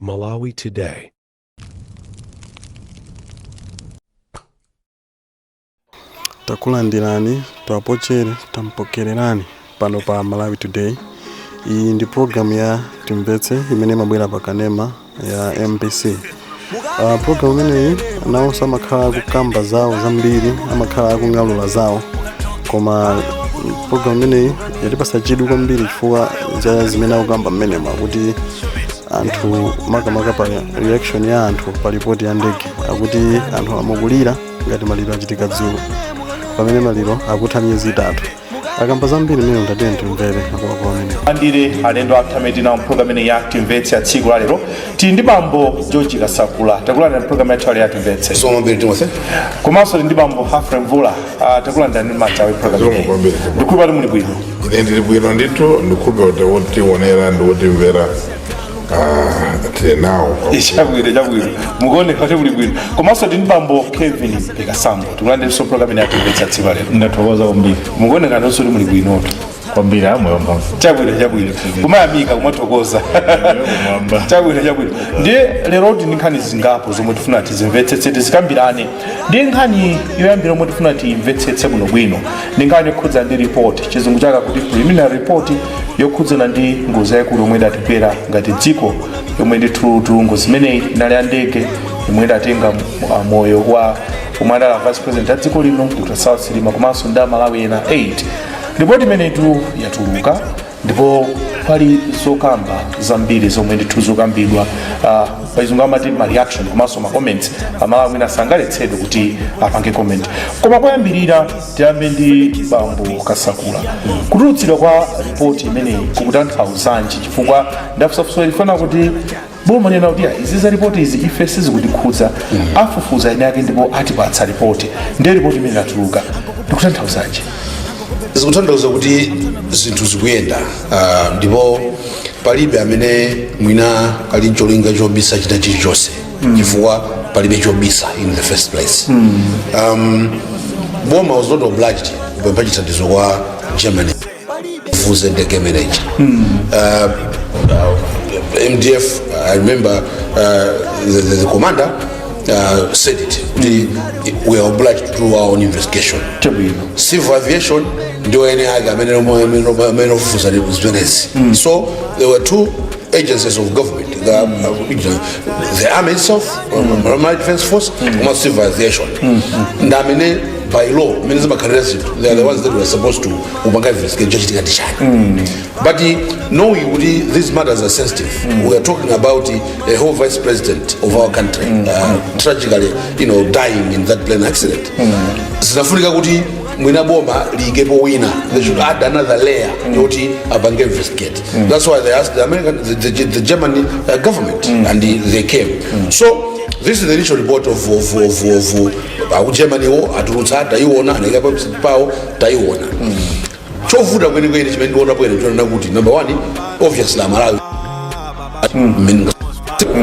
Malawi Today. Takulandirani, twapochere, tampokererani pano pa Malawi Today. Iyi ndi program ya Timvetse imene imabwera pa kanema ya MBC. Program imeneyi nawonso amakhala akukamba zawo zambiri, amakhala akung'alula zawo, koma program imeneyi yatipasa chidwi kwambiri chifukwa cha zimene akukamba mmenemo, akuti anthu, makamaka pa reaction ya anthu pa ripoti ya ndege, akuti anthu amakulira ngati maliro achitika dzulo pamene maliro akutha miyezi 3. Akamba zambiri mmene ndatiye timvere akuluakulu amenewo. Andire alendo athu amene tinawo mpulogalamu imene ya Timvetse ya tsiku la lero. Tili ndi Bambo George Kasakula, takulandira mpulogalamu yathu ya Timvetse. Zikomo kwambiri, Timothy. Komanso tili ndi Bambo Humphrey Mvula, takulandirani ndi manja awiri program Zikomo imeneyi. kwambiri. Ndikhulupirira kuti muli bwino. Ine ndili bwino ndithu, ndikhulupirira kuti wotionera ndi wotimvera tili nawo. Chabwino, chabwino, mukuoneka kuti muli bwino. Komanso tili ndi Bambo Kevin Mpekasambo, tikulandiranso program imene ya Timvetse ya tsiku la lero. Ndathokoza kwambiri. Mukuoneka nonso kuti muli bwinotu. Kwambiri, amoyo mphamvu. Chabwino, chabwino, kumayamika, kumathokoza. Kumwamba. Chabwino, chabwino. Ndiye lero ndi nkhani zingapo zomwe tifuna tizimvetsetse, tizikambirane. Ndiye nkhani yoyambira yomwe tifuna tiyimvetsetse bwinobwino ndi nkhani yokhudzana ndi report, chizungu chake kuti preliminary report, yokhudzana ndi ngozi yayikulu yomwe idatigwera ngati dziko, yomwe ndithutu ngozi imeneyi inali ya ndege yomwe idatenga moyo wa omwe adali vice president a dziko lino, Dr Saulos Chilima, komanso ndi Amalawi ena 8. Ripoti imeneyitu yatuluka ndipo pali zokamba zambiri zomwe ndithu zokambidwa, pachizungu amati ma reaction komanso ma comments. Amalawi mwina sangaletsedwe kuti apange comment, koma koyambirira tiyambe ndi Bambo Kasakula. Kutulutsidwa kwa ripoti imeneyi kukutanthauzanji? Chifukwa ndafusafusa ifana kuti boma nena kuti izi za ripoti izi ife sizikutikhudza, afufuza ene ake ndipo atipatsa ripoti. Ndiye ripoti imene yatuluka ndikutanthauzanji? Zikutanthauza kuti zinthu zikuyenda, ndipo palibe amene mwina ali ncholinga chobisa china chilichonse, chifukwa palibe chobisa in the first place. Boma was not obliged kupempha chithandizo kwa Germany kufufuza ndege imeneyi. MDF, I remember the commander said it kuti we are obliged to do our own investigation. Civil aviation ndio ene ake amene ofufuza zimenezi. So there were two agencies of government, the army itself, Malawi Defense Force, koma civil aviation ndi amene by law mmene zimakhalira zinthu, they are the ones that were supposed to kupanga investigate chachitika ndi chani. But knowing kuti these matters are sensitive, we are talking about a whole vice president of our country tragically dying in that plane accident, zinafunika kuti mwina boma liyikepo wina, they should add another layer yoti apange investigate. That's why they asked the American the German government and they came. So this is the initial report of aku Germany wo atulutsa, tayiona, anaika pawo, tayiona. Chovuta kwenikweni chimene ndikuona bwino chonena kuti number one, obviously Amalawi mmene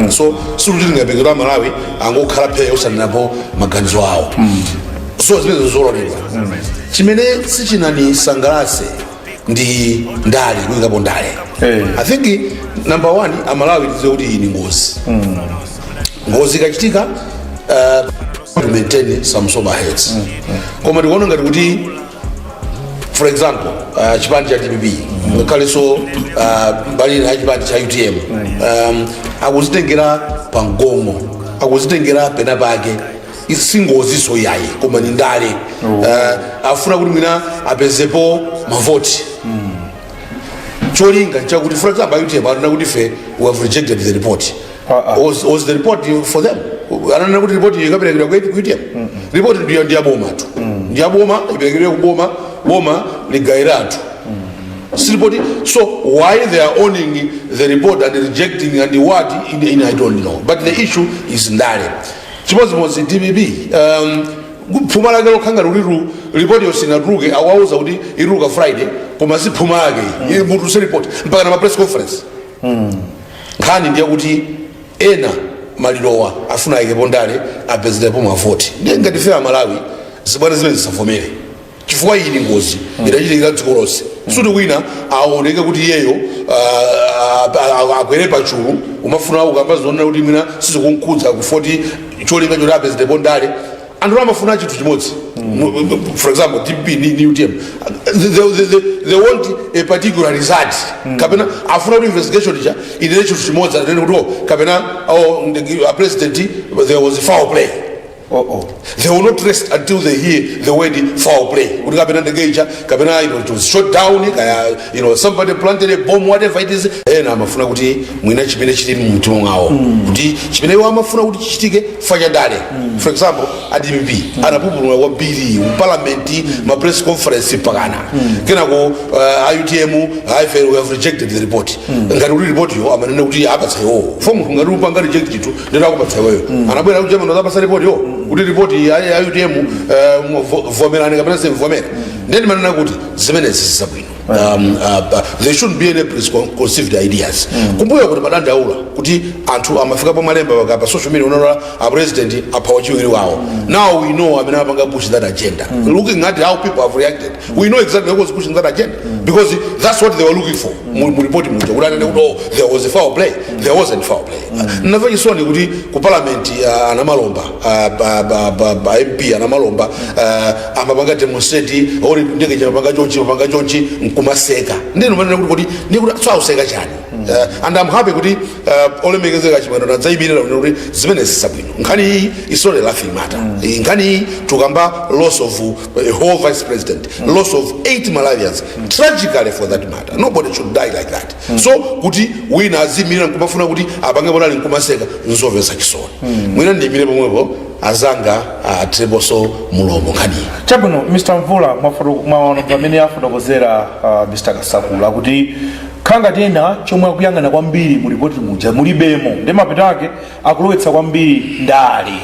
so sikuti tingapekera Amalawi angokhala phe osanenapo maganizo awo, so zimene zololedwa. Chimene sichinanisangalatse ndi ndale, kuyikapo ndale. I think number one, Amalawi tidziwe kuti iyi ni ngozi. Ngozi ikachitika, to maintain some sober heads. Koma tikuona ngati kuti, for example, chipani cha DPP, ngakhalenso mbali ya chipani cha UTM, akuzitengera pamgongo, akuzitengera pena pake. Si ngoziso yayi, koma ni ndale. Afuna kuti mwina apezepo mavoti. Cholinga chakuti, for example, UTM anena kuti fe we have rejected the report. Was the report for them? Ananena kuti report ikaperekedwa ku UTM? Report ndiyo ndiyaboma tu, ndiyaboma, iperekedwe kuboma, boma ligayira anthu, si report. So why they are owning the report and rejecting and what in, I don't know, but the issue is ndale. Chimodzimodzi DPP, phuma lake lokhanga luliru report yonse inatuluke, awauza kuti ituluka Friday, koma si phuma lake mm. Mutulutse report mpaka na ma press conference. Nkhani ndiye kuti ena malirowa afuna ayikepo ndale, apezerepo mavoti. Ndiye ngati fe Amalawi, zibwana zimene zisavomere, chifukwa iyi ni ngozi idachitikira dziko lonse. Suti wina aoneke kuti iyeyo akwere pachulu, umafuna ukamba zonena kuti mwina sizikunkhudza kufoti cholinga choti apezerepo ndale. Anthu amafuna chinthu chimodzi. For example, DPP ni UTM, they want a particular result, kapena afuna kuti investigation ija inene chinthu chimodzi, anene kuti, oh, kapena, oh, a president, there was a foul play. Oh. They will not rest until they hear the word "foul play", kuti kapena ndege ija kapena it was shot down, kaya somebody planted a bomb, whatever it is. Ena amafuna kuti mwina chimene chili mumtima mwawo, kuti chimene iwo amafuna kuti chichitike fanyadale. For example, a DPP anapupulula kwambiri mu parliament, ma press conference pakana kenako a UTM, "Ife we have rejected the report." Ngati kuti report yo amanene kuti apatsa iwowo fo munthu, ngati upanga reject chinthu, ndito akupatsa iweyo. Anabwera ku Germany azapatsa report yo kuti report ya UTM vomerani kapena simvomera. Ndeni manena kuti zimenezi zisabwino. There shouldn't be any preconceived ideas. Kumbuyo kuti madandaula kuti anthu amafika pamalemba pa social media, unaona a president apha wachiwiri wawo. Now we know amene amapanga push that agenda. Looking at how people have reacted, we know exactly who was pushing that agenda, because that's what they were looking for mu report muja, kuti anene kuti, "Oh, there was a foul play." There wasn't foul play. Namva chisoni kuti ku parliament anamalomba, MP anamalomba amapanga demonstrate ori ndege chamapanga chonchi, mapanga chonchi, nkumaseka. Ndinu manena kuti ndikuti so auseka chani? And I'm happy kuti olemekezeka Chimwendo nadzayimirira kuti zimene zisabwino. Nkhani iyi is not a laughing matter. Nkhani iyi tukamba loss of a whole vice president, loss of eight Malawians, tragically for that matter. Nobody should die like that. So kuti wina azimirira nkumafuna kuti apange ponali nkumaseka, nzomvetsa chisoni. Mwina ndiyimire pomwepo, azanga atreponso mulomo nkhaniyi. Chabwino, Mr Mvula, mwaona pamene afotokozera Mr Kasakula kuti khanga tena chomwe akuyang'ana kwambiri mu ripoti muja mulibemo, ndi mapeto ake akulowetsa kwambiri ndale.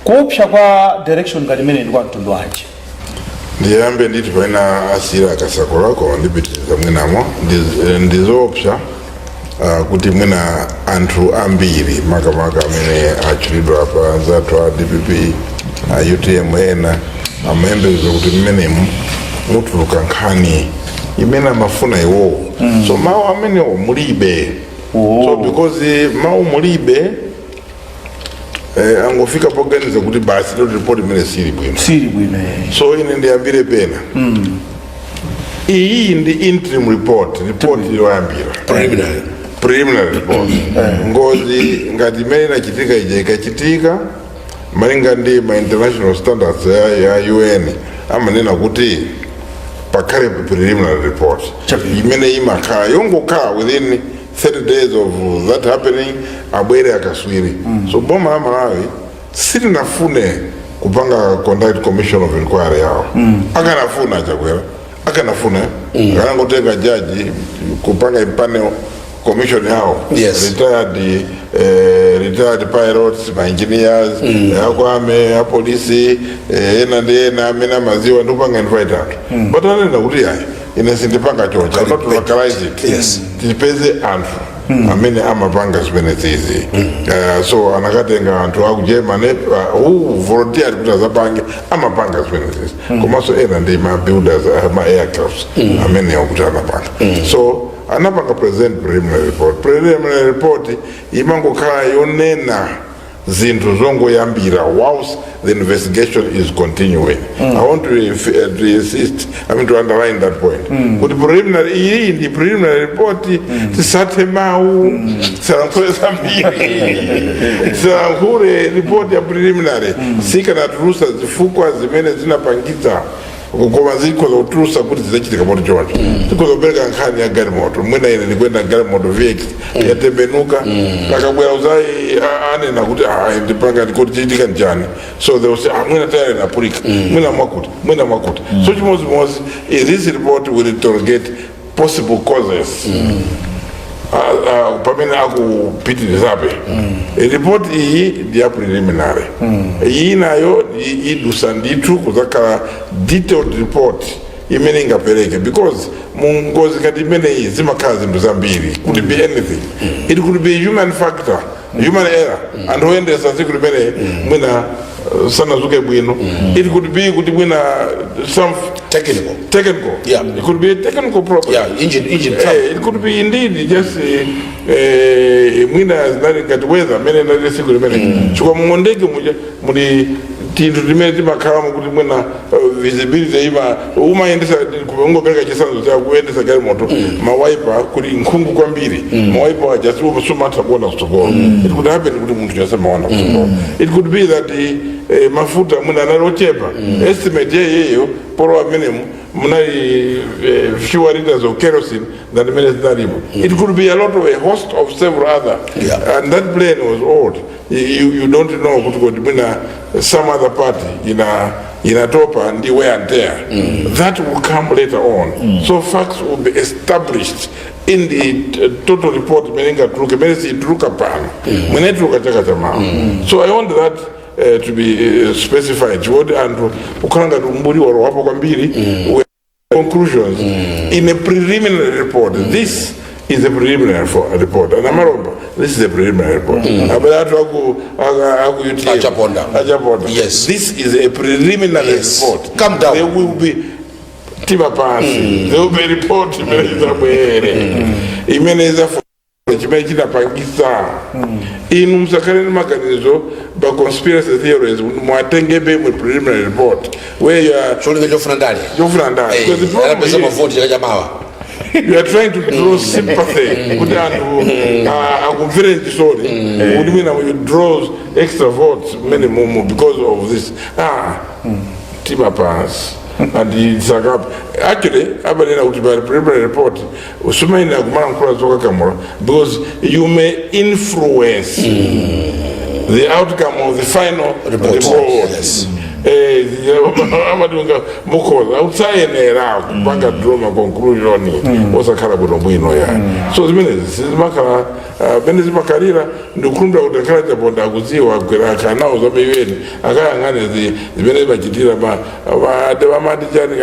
Kuopsa kwa direction ngati imene ndi kwa mtundu wanji? Ndiyambe nditi paina asira Akasakula, koma ndipitiriza mwinamo. Ndizoopsa kuti mwina anthu ambiri, makamaka amene atchulidwa apa, anzathu a DPP, a UTM, ena amayembekeza kuti mmenemu mutuluka nkhani imene amafuna iwowo. So mawu amenewo mulibe. So because mawu mulibe, angofika poganiza kuti basi, lero ripoti imene sili bwino. Sili bwino. So ine ndiyambire pena. Iyi ndi interim report, report yoyambira. Preliminary. Preliminary report. Ngozi ngati imene inachitika ija ikachitika, malinga ndi ma international standards ya UN, amanena kuti pakhale preliminary report imene imakhala yongokhala within 30 days of that happening, abwere akaswiri. So boma la Malawi silinafune kupanga conduct commission of inquiry yawo. Akanafuna Chakwera, akanafuna akanangotenga jaji kupanga impanel commission yawo. Retired pilots, ma engineers, akwame apolisi, ena ndi ena amene amaziwa, ndikupanga invite anthu. But anena kuti, "Yayi, ine sindipanga choncho, I not localize it." Tipeze anthu amene amapanga zimene zizi. So anakatenga anthu aku Germany who volunteered kuti azapange, amapanga zimene zizi, komanso ena ndi ma builders, ma aircrafts amenewo kuti anapanga. So anapanga present preliminary report. Preliminary report imangokhala yonena zinthu zongoyambira whilst the investigation is continuing. I want to insist, I mean, to underline that point, kuti preliminary, iyi ndi preliminary report. Tisathe mawu, tisalankhule zambiri, tisalankhule. Report ya preliminary sikanatulusa zifukwa zimene zinapangitsa, koma zikhoza kutulusa kuti zizachitika moto choncho. Zikhoza kupereka nkhani ya galimoto, mwina ine ndikwenda galimoto VX yatembenuka, akabwera uzai anena kuti, "Ah, ndipanga kuti chiitika njani?" So they will say, "Ah, mwina tayari inaphulika, mwina mwakuti, mwina mwakuti." So chimodzimodzi, this report will interrogate possible causes pamene akupitirizabe. Report iyi ndi ya preliminary. Iyi nayo idusa ndithu kuzakhala detailed report imene ingapereke, because mu ngozi ngati imeneyi zimakhala zinthu zambiri. Could be anything. It could be human factor, human error. Anthu oyendesa tsiku limene mwina Sanazuke bwino. It could be kuti mwina some Technical. Technical. It could be a technical problem. Yeah, engine trouble. It could be indeed just mwina zinali ngati weather mene nali siku limene, chifukwa mundege muja muli tinthu timene timakhalamo kuti mwina visibility ima umayendesa. Ungopereka chitsanzo cha kuyendesa galimoto, ma wiper kuti nkhungu kwambiri, ma wiper aja sumatha kuona kutsogolo. It could happen kuti munthu chose maona kutsogolo. It could be that mafuta mwina anali ochepa. Estimate yeyeyo polowa menemu munali fewer liters of kerosene than mene zinalipo. It could be a lot of a host of several other. And that plane was old. You don't know kuti mwina some other part ina inatopa ndi wear and tear. That will come later on. So facts will be established in the total report imene ingatuluke, imene siituluka pano, mwene ituluka chaka chamawa. So I want that to be specified, chikuti anthu kukhala ngati umbuli walowapo kwambiri. Conclusions in a preliminary report. This is a preliminary report. And Amaromba, this is a preliminary report. Abale athu aku UTM. Achaponda. Achaponda. Yes. This is a preliminary report. Calm down. There will be tima pansi. There will be a report imene izabwere. Imene izafu chimene chinapangisa. Inu musakhale ndi maganizo ba conspiracy theories, mwatengebe mu preliminary report where you are Cholinga chofuna ndale. Chofuna ndale. Because the problem Anapeza is, mavoti chaka chamawa. You are trying to draw sympathy kuti anthu akumvere chisoni kuti mwina you draw extra votes many mumu because of this. Ah, tima pansi and isakapa. Actually, amanena kuti pa preliminary report usumayenera kumalankhula zokakamula because you may influence the outcome of the final report. Report. Yes. Amatunga mukhoza utsayenera kupanga draw ma conclusion osakhala bwinobwino ya. So zimenezi sizimakhala pene zimakhalira. Ndikukhulupirira kuti akhala Chaponda akudziwa, agwera akhanawo za UN, akayang'ane zimene zimachitira amati chani,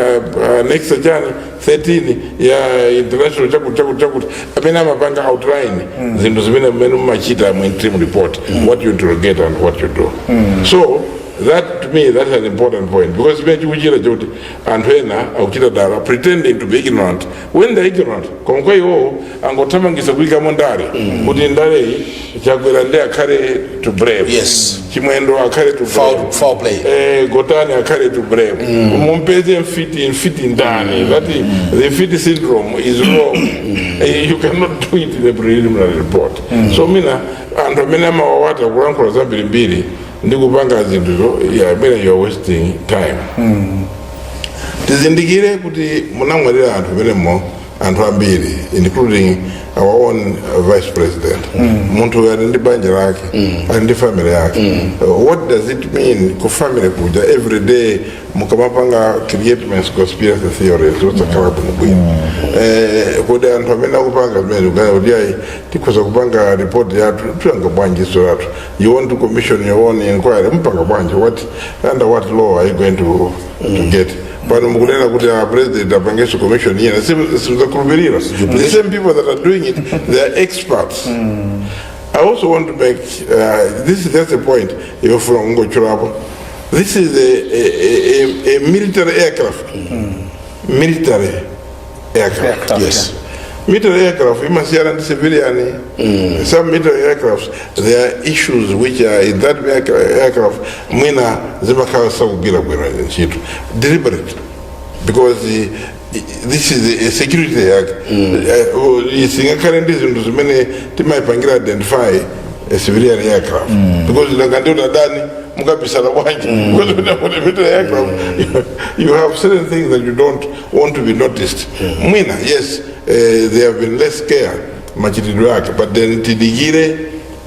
next chani 13 ya international, chakuti chakuti chakuti, amene amapanga outline zinthu zimene mmene mumachita mu interim report, what you interrogate and what you do. So that, to me, that's an important point, because chimene chikuchita chakuti anthu ena akuchita dala, pretending to be ignorant when they're ignorant, koma kwa iwowo angothamangisa kuyikamo ndale kuti ndaleyi Chakwera ndi akhale to blame, Chimwendo akhale to Foul, blame, foul play. Gotani akhale to blame, mumpeze mfiti, mfiti ndani. That the mfiti syndrome is wrong. You cannot do it in a preliminary report. So mina anthu amene amawawata kulankhula zambirimbiri ndi kupanga zinthuzo, yeah, mina you are wasting time. Tizindikire kuti munamwalira anthu amenemo, anthu ambiri, including our own vice president. Munthu uyu ali ndi banja lake, ali ndi family yake. What does it mean ku family kuja every day mukamapanga create conspiracy theories osakhala bwinobwino? Kodi anthu amene akupanga zimene kugana kuti ayi, tikhoza kupanga report yathu, tuyanga bwanji iso yathu? You want to commission your own inquiry, mupanga bwanji? What, under what law are you going to get? Pano mukunena kuti a president apangenso commission ina, simuzakhulupirira. The same people that are doing it, they are experts. I also want to make this is just a point yofuna kungochulapo. This is a military aircraft, military aircraft. Aircraft. Military aircraft imasiyana ndi civilian. Some military aircrafts, there are issues which are in that aircraft, mwina zimakhala sakugwira bwino ntchito deliberate, because this is a security yake. Isingakhale ndi zinthu zimene timayipangira identify a civilian aircraft, because nanga utadani, mukabisala bwanji? Because with a military aircraft, you have certain things that you don't want to be noticed. Mwina yes, there have been less care machitidwe ake, but then tidikire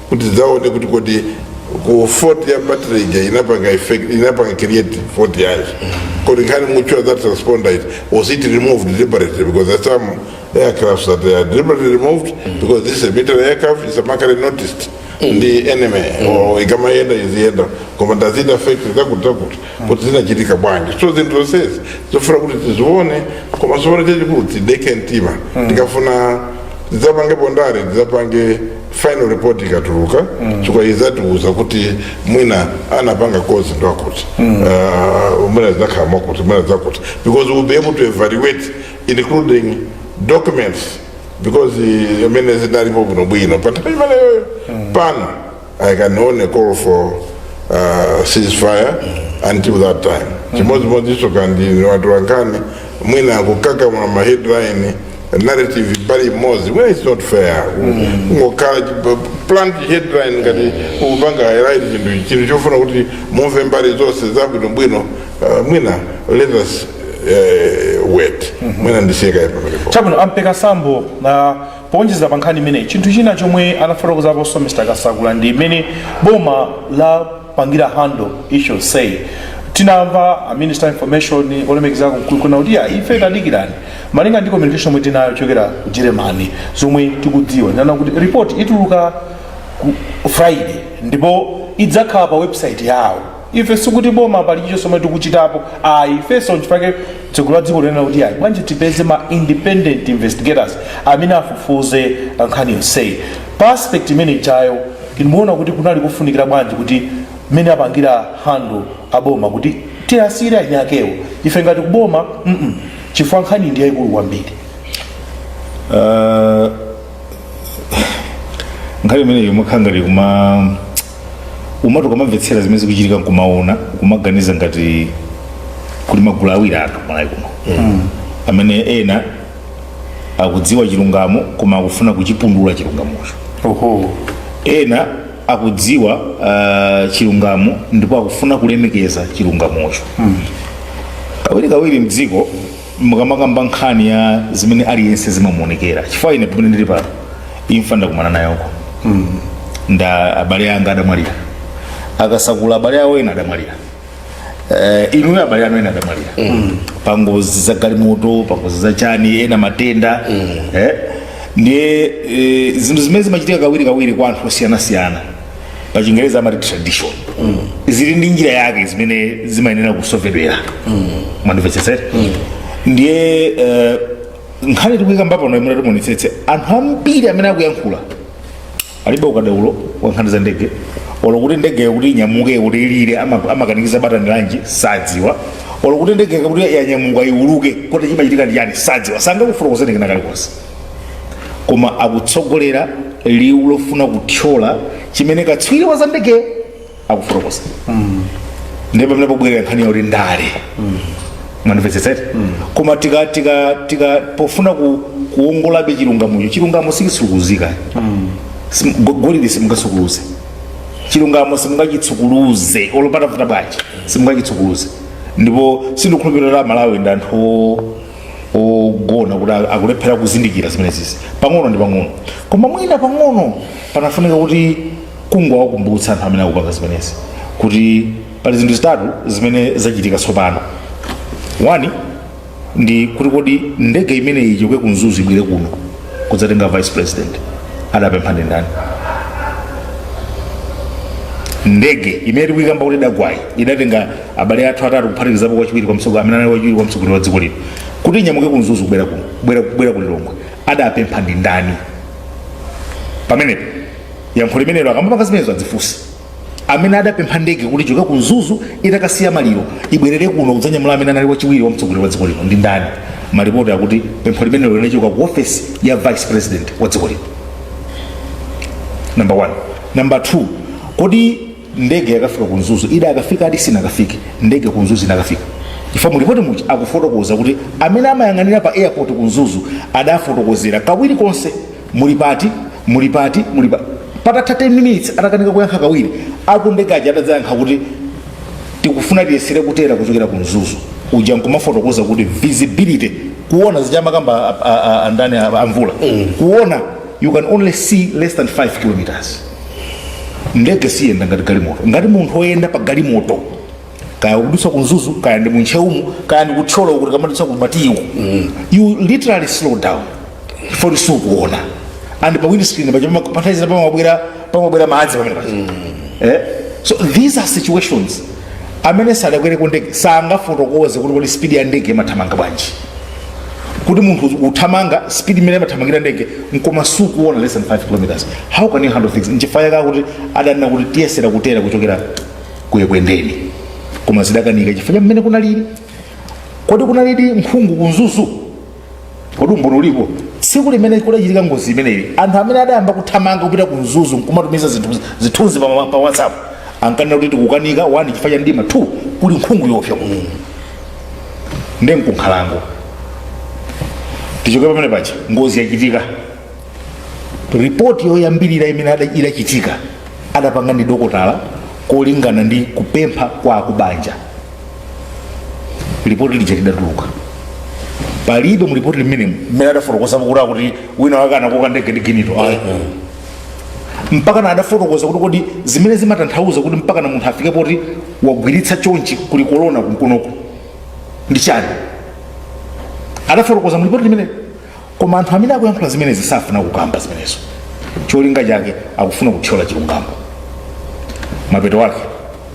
kuti tidzaone kuti kodi ku fault ya battery ija inapanga effect, inapanga create fault yanji. Kodi nkhani muchua that transponder, it was it removed deliberately? Because there are some aircrafts that they are deliberately removed because this is a military aircraft, it's a noticed ndi enemy or ikamayenda iziyenda, koma does it affect zakuti zakuti, kuti zinachitika bwanji? So zinthu zonsezi zofuna kuti tizione, koma sopano chachikulu tideke mtima. Tikafuna tidzapange ndale, tidzapange Final report ikatuluka, chifukwa izatiuza kuti mwina anapanga cause ndakuti, mwina zinakhala mwakuti, mwina zakuti, because we'll be able to evaluate, including documents, because amene zinalipo bwinobwino pa nthawi imeneyoyo. Pano I can only call for ceasefire until that time. Chimodzimodzinso kandi watu wankani mwina kukakamula ma headline narrative pali imodzi, mwina it's not fair kungokhala plant headline ngati ukupanga highlight chinthu chofuna kuti mumve mbali zonse zabwinobwino. Mwina let us wait. Mwina ndisiyeka pamenepo. Chabwino, ampeka sambo na powonjezera pa nkhani imeneyi, chinthu china chomwe anafotokozaponso Mr Kasakula ndi imene boma lapangira handle issue. Say tinamva a Minister Information olemekezeka kuna kuti ya ife tadikirani, malinga ndi communication omwe tinayo chokera ku Germany, zomwe tikudziwa ndana kuti report ituluka ku Friday ndipo idzakhala pa website yawo. Ife sikuti boma pali chicho somwe tikuchitapo, ayi. Ifenso nchifukwa tsogolo la dziko linena kuti ayi, bwanji tipeze ma independent investigators amene afufuze nkhani yonseyi. Pa aspect imene ichayo, timuona kuti kunali kufunikira bwanji kuti mmene apangira handle aboma kuti tiyasire eni akewo, ife ngati kuboma chifukwa nkhani ndi yayikulu kwambiri? Nkhani imeneyi imakhala ngati kuma umati ukamamvetsera zimene zikuchitika nkumaona, kumaganiza ngati kuli magulu awiri anthu Malawi kuno amene ena akudziwa chilungamo koma akufuna kuchipundula chilungamocho, ena akudziwa chilungamo ndipo akufuna kulemekeza chilungamocho. Kawiri kawiri mdziko mukamakamba nkhani ya zimene aliyense zimamuonekera, chifukwa ine pamene ndili pano imfa ndakumana nayoko, nda abale anga adamwalira, akasakula abale awo ena adamwalira, inuyo abale anu ena adamwalira pangozi za galimoto, pangozi za chani, ena matenda, ndiye zinthu zimene zimachitika kawiri kawiri kwa anthu osiyanasiyana, pa Chingereza amati tradition, zili ndi njira yake zimene zimayenera kusovedwera. Mwandimvetsetsere? Ndiye nkhani tikuyikamba pano imene timuonetsetse, anthu ambiri amene akuyankhula alibe ukadaulo wa nkhani za ndege, olo kuti ndege kuti inyamuke kuti ilire amakanikiza batani lanji sadziwa, olo kuti ndege kuti yanyamuka iuluke kuti chimachitika ndi chani sadziwa, sangakufotokozeni kena kalikonse, koma akutsogolera liwu lofuna kuthyola chimene katswiri wa za ndege akufotokoza. Ndiye pamene pobwerera nkhani yakuti ndale. Mwandimvetsetsere? Koma tika pofuna kuwongolabe chilungamocho, chilungamo sikitsukuluzika. Golide simungasukuluze chilungamo, simungachitsukuluze olopata vuta bwanji, simungachitsukuluze. Ndipo sindikukhulupirira Malawi ndi anthu ogona kuti akulephera kuzindikira zimenezisi pang'ono ndi pang'ono. Koma mwina pang'ono panafunika kuti kungowakumbutsa anthu amene akupanga zimenezi kuti pali zinthu zitatu zimene zachitika tsopano. One ndi kuti kodi ndege imeneyi ichoke ku Mzuzu ibwere kuno kudzatenga vice president, adapempha ndi ndani? Ndege imene tikuyikamba kuti idagwayi idatenga abale athu atatu kuphatikizapo kwachiwiri kwa mtsogoleri, amene anali wachiwiri kwa mtsogoleri wa dziko lino, kuti inyamuke ku Mzuzu kubwera kuno, kubwera ku Lilongwe, adapempha ndi ndani? Pamenepo yankho limenelo, akamapanga zimenezo adzifunse amene adapempha ndege kuti ichoke ku Mzuzu itakasiya maliro ibwerere kuno kudzanyamula amene anali wachiwiri wa mtsogoleri wa dziko lino ndi ndani. Malipoti akuti pempho limenelo linachoka ku ofesi ya vice president wa dziko lino, number one. Number two, kodi ndege yakafika ku Mzuzu ida akafika adi sinakafike? Ndege ku Mzuzu inakafika chifukwa mulipoti muja akufotokoza kuti amene amayang'anira pa airport ku Mzuzu adafotokozera kawiri konse, "Muli pati? Muli pati? Muli pa?" Patatha 10 minutes atakanika kuyankha kawiri, akundege aja adadzayankha kuti tikufuna tiyesere kutera kuchokera ku Mzuzu uja, nkumafotokoza kuti visibility, kuona zichamakamba andani amvula kuona, you can only see less than 5 kilometers. Ndege siyenda ngati galimoto. Ngati munthu woyenda pa galimoto, kaya kudutsa ku Mzuzu, kaya ndi muncheumu, kaya ndi kuthyolo kuti kamadutsa ku Matiyu, you literally slow down for sukuona, and pa windscreen paja pathaizira pamabwera madzi pamene paja. So these are situations amene sadakwere ku ndege sangafotokoze kuti kodi speed ya ndege imathamanga bwanji. Kuti munthu uthamanga speed imene amathamangira ndege nkoma sukuona less than 5 kilometers, how can you handle things? Nchifukwa chake kuti adanena kuti tiyesera kutera kuchokera kuyekwendeni, koma zidakanika chifukwa cha mmene kunalili. Kodi kunalidi nkhungu ku Mzuzu? Kodi umboni ulipo? Tsiku limene kudachitika ngozi imeneyi, anthu amene adayamba kuthamanga kupita ku Mzuzu nkumatumiza zinthu zithunzi pa WhatsApp ankanena kuti tikukanika, one, chifukwa cha mdima, two, kuli nkhungu yoopsa kuno ndi nkunkhalango. Tichoke pamene paja. Ngozi yachitika, ripoti yoyambirira imene idachitika adapanga ndi dokotala kolingana ndi kupempha kwa akubanja. Ripoti lija lidatuluka, palibe mu ripoti limenemu mmene adafotokoza kuti akuti wina wake anakoka ndege ndi ginito, ayi. Mpaka na adafotokoza kuti kodi zimene zimatanthauza kuti mpaka na munthu afike poti wagwiritsa chonchi kuli korona kunkunoku ndi chani, adafotokoza mu ripoti limene. Koma anthu amene akuyankhula zimenezi safuna kukamba zimenezo, cholinga chake akufuna kuthyola chilungamo. Mapeto ake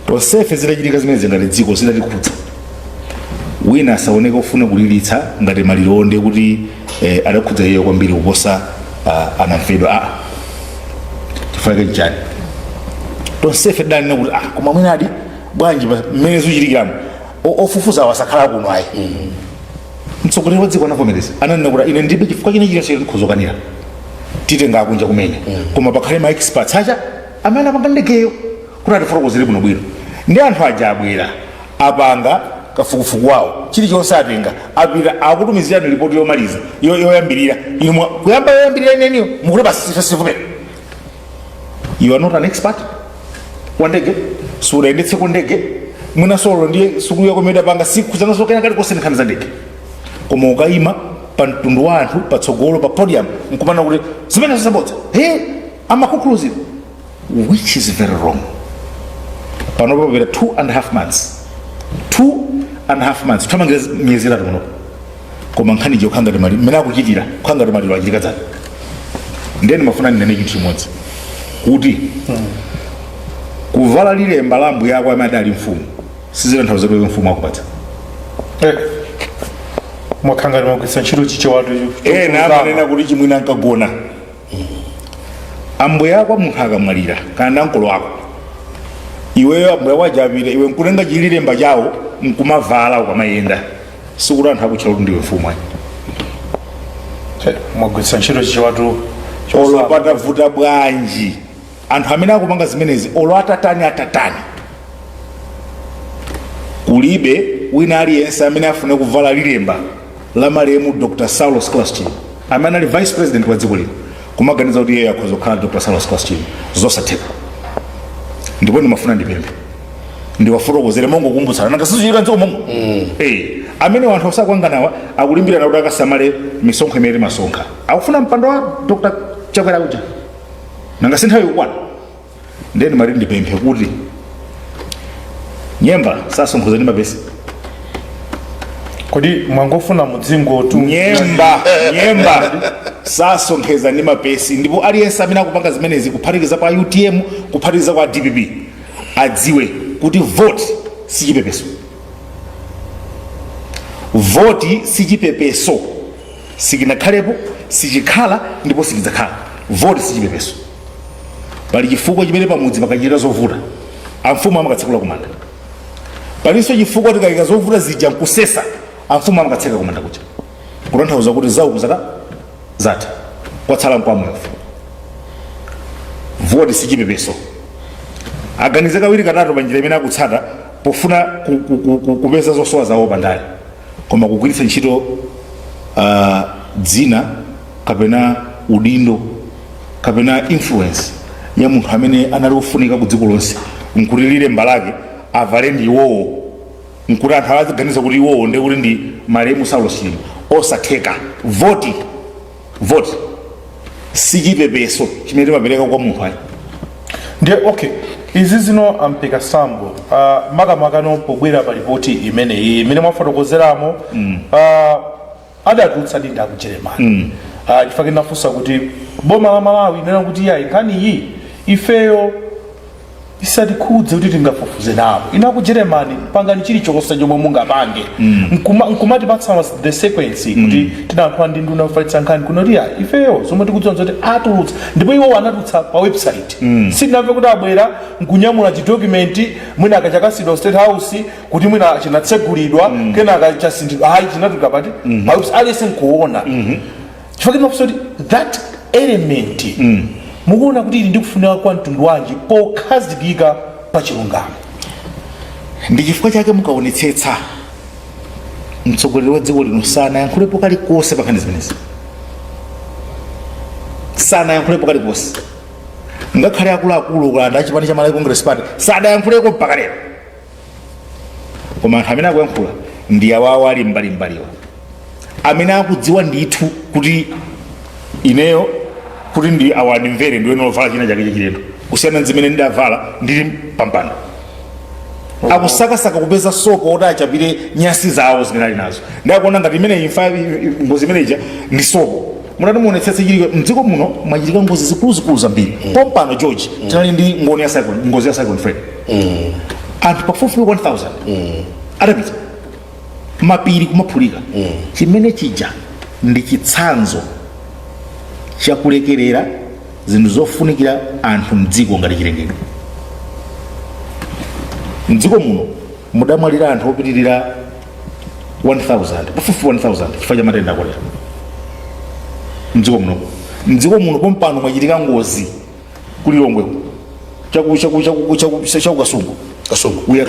tonsefe zidachitika zimenezi ngati dziko zidatikhudza. Wina asaoneke ofuna kulilitsa ngati maliro kuti adakhudza iye kwambiri kuposa anamfedwa. Chifukwa chake nchani? Tonsefe tidanena kuti koma mwinadi bwanji mmene zikuchitikiramo ofufuza awasakhala kuno, ayi. Mtsogoleri wa dziko anavomereza, ananena kuti ine ndibe chifukwa chine chilichonse ndikhozokanira, titenga akunja kumene, koma pakhale ma experts acha amene apanga ndegeyo kuti atifotokozere bwinobwino. Ndi anthu aja abwera, apanga kafukufuku wawo, chilichonse atenga, apita, akutumizirani ripoti yomaliza, yoyambirira. Inu kuyamba yoyambirira ineniyo mukuti basi sivumera. You are not an expert wa ndege, sudayendetseko ndege, mwina solo ndiye sukulu yako imene idapanga sikuzanso kena kalikonse nkhani za ndege, koma ukayima pa mtundu wa anthu patsogolo pa podium nkumana kuti zimene zisabodza, he, amakukhuluzira, which is very wrong. Panopo papita 2.5 months, 2.5 months, kuthamangira miyezi 3 munopo, koma nkhani ija kukhala ngati maliro mmene akuchitira, kukhala ngati maliro achitika dzana. Ndeni mafuna ndinene chinthu chimodzi, kuti kuvala lilemba la ambuye ako amene adali mfumu sizitanthauza kuti mfumu akupatsa. Mwakhala ngati mwagwiritsa ntchito Chichewatu. Ena amanena kuti chimwina ankagona ambuye ako. Munthu akamwalira kana nankolo ako, iweyo ambuye ako ajapita, iwe nkutenga chililemba chawo nkumavala ukamayenda, sikuti anthu akutchula kuti ndiwe mfumu, ayi. Mwagwiritsa ntchito Chichewatu. Olo patavuta bwanji, anthu amene akupanga zimenezi, olo atatani atatani, kulibe wina aliyense amene afune kuvala lilemba la malemu Dr Saulos Klaus Chilima, amene ali vice president wa dziko lino, kumaganiza kuti iyeyo akhoza kukhala Dr Saulos Klaus Chilima. Zosatheka. Ndipo ndimafuna ndipemphe, ndiwafotokozere mongokumbutsana, nanga sizichitika mdziko momwe? Amene anthu osakwanganawa akulimbirana kuti akasamale misonkho imene timasonkha, akufuna mpando wa Dr Chakwera kuja, nanga sinthawi ikukwana? Ndeni mati ndipemphe kuti nyemba sasonkhoza ndi mapesi. Kodi mwangofuna mudzingo tu? Nyemba sasonkheza ndi mapesi. Ndipo aliyense amene akupanga zimenezi, kuphatikiza kwa UTM, kuphatikiza kwa DPP, adziwe kuti vote sichipepeso, voti sichipepeso, sikinakhalepo, sichikhala ndipo sichidzakhala. Voti sichipepeso. Pali chifukwa chimene pamudzi pakachita zovuta amfumu amakatsekula kumanda. Palinso chifukwa tikayika zovuta zija nkusesa, amfumu amakatseka kumanda kuja, kutanthauza kuti zauku zaka zatha, kwatsala nkwamwefu. Voti sichipepeso. Aganize kawiri katatu pa njira imene akutsata pofuna kupeza zosowa zawo pandale, koma kugwiritsa ntchito dzina kapena udindo kapena influence ya munthu amene anali ofunika ku dziko lonse, nkuti lilemba lake avale ndi iwowo, nkuti anthu aziganiza kuti iwowo ndi kuti ndi malemu Saulos Chilima, osatheka. Voti sichipepeso chimene timapereka kwa munthu, ayi. Ndiye okay, izi zino ampeka sambo makamakano pobwera pa ripoti imeneyi imene mwafotokozeramo, adatulutsa dinda ku Germany, chifukwa tinafunsa kuti boma la Malawi inena kuti yayi, nkhani iyi ifeyo Isatikhudze kuti tingafufuze nawo. Ina ku Germany, pangani chilichonse chomwe mungapange. Nkumatipatsa the sequence kuti tinayankhula ndi nduna yofalitsa nkhani kuno kuti ya ifeyo zomwe tikudziwa zoti atulutsa, ndipo iwo anatulutsa pa website. Sitinamve kuti abwera nkunyamula chidocument, mwina akachakasidwa State House, kuti mwina chinatsegulidwa, kenaka chasinthidwa. Ayi, chinatuluka pati? Pa website, aliyense nkuona. Chifukwa timafunsa kuti that element mukuona kuti ili ndikufunika kwa mtundu wanji pokhazikika pa chilungamo? Ndi chifukwa chake mukaonetsetsa, mtsogoleri wa dziko lino sanayankhulepo kalikonse pa nkhani zimenezi, sanayankhulepo kalikonse. Ngakhale akuluakulu kulanda achipani cha Malawi Congress Party sadayankhuleko mpaka lero. Koma anthu amene akuyankhula ndi awawo ali mbalimbaliwa, amene akudziwa ndithu kuti ineyo kuti ndi awa ndimvere, ndiwe novala china chake chachilendo kusiyana ndi zimene ndidavala ndili pampando. Akusakasaka kupeza sopo oti achapire nyasi zawo zimene ali nazo. Ndakuona ngati imene imfa, ngozi imeneja ndi sopo. Munati muonetsetse chiliko mdziko muno, mwachitika ngozi zikuluzikulu zambiri. Pompano, George, tinali ndi ngoni ya cyclone, ngozi ya Cyclone Freddy, anthu pafupifupi 1000 adapita, mapiri kumaphulika. Chimene chija ndi chitsanzo chakulekerera zinthu zofunikira anthu mdziko ngati chilengedwe. Mdziko muno mudamwalira anthu opitirira 1000, pafupifupi 1000, chifukwa cha matenda akolera mdziko muno. Mdziko muno pompano mwachitika ngozi kulilongweko, chaku chaku chaku chaku chaku Kasungu. Kasungu. We